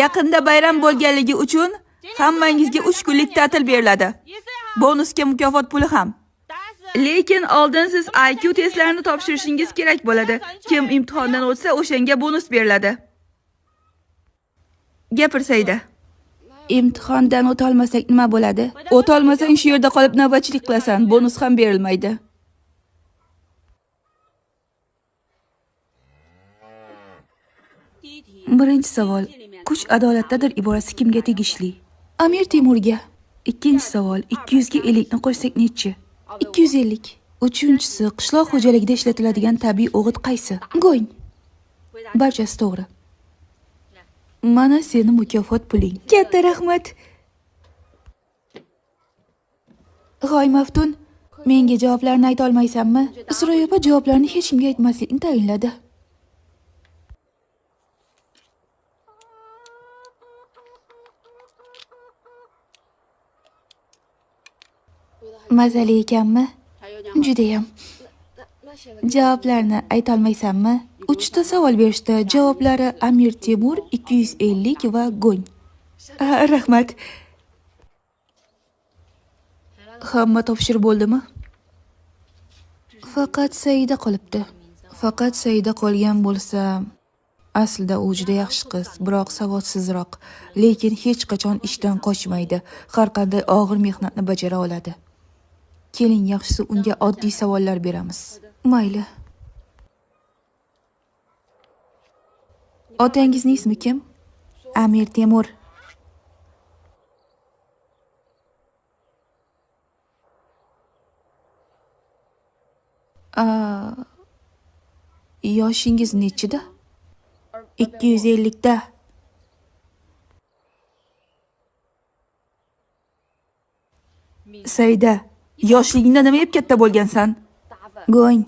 Yaqinda bayram bo'lganligi uchun hammangizga 3 kunlik ta'til beriladi. Bonusga mukofot puli ham. Lekin oldin siz IQ testlarini topshirishingiz kerak bo'ladi. Kim imtihondan o'tsa, o'shanga bonus beriladi. Gapirsayda. Imtihondan o'ta olmasak nima bo'ladi? O'ta olmasang shu yerda qolib navbatchilik qilasan, bonus ham berilmaydi. Birinchi savol. Kuch adolatdadir iborasi kimga tegishli? Amir Temurga. Ikkinchi savol. 200 ga 50 ni qo'shsak nechi? 250. Uchinchisi, qishloq xo'jaligida ishlatiladigan tabiiy o'g'it qaysi? Go'ng. Barchasi to'g'ri. Mana seni mukofot puling. Katta rahmat. G'oy Maftun, menga javoblarni ayta olmaysanmi? Suroy opa javoblarni hech kimga aytmaslikni tayinladi. Mazali ekanmi? Judayam. Javoblarni ayta olmaysanmi? 3 ta savol berishdi. Javoblari Amir Temur, 250 va Go'ng. Rahmat. Hamma topshirib bo'ldimi? Faqat Saida qolibdi. Faqat Saida qolgan bo'lsa, aslida u juda yaxshi qiz, biroq savodsizroq, lekin hech qachon ishdan qochmaydi. Har qanday og'ir mehnatni bajara oladi. Keling, yaxshisi unga oddiy savollar beramiz. Mayli. Otangizning ismi kim? Amir Temur. Yoshingiz nechida? 250 ta. Saida, yoshligingda nima yeb katta bo'lgansan? Go'ng.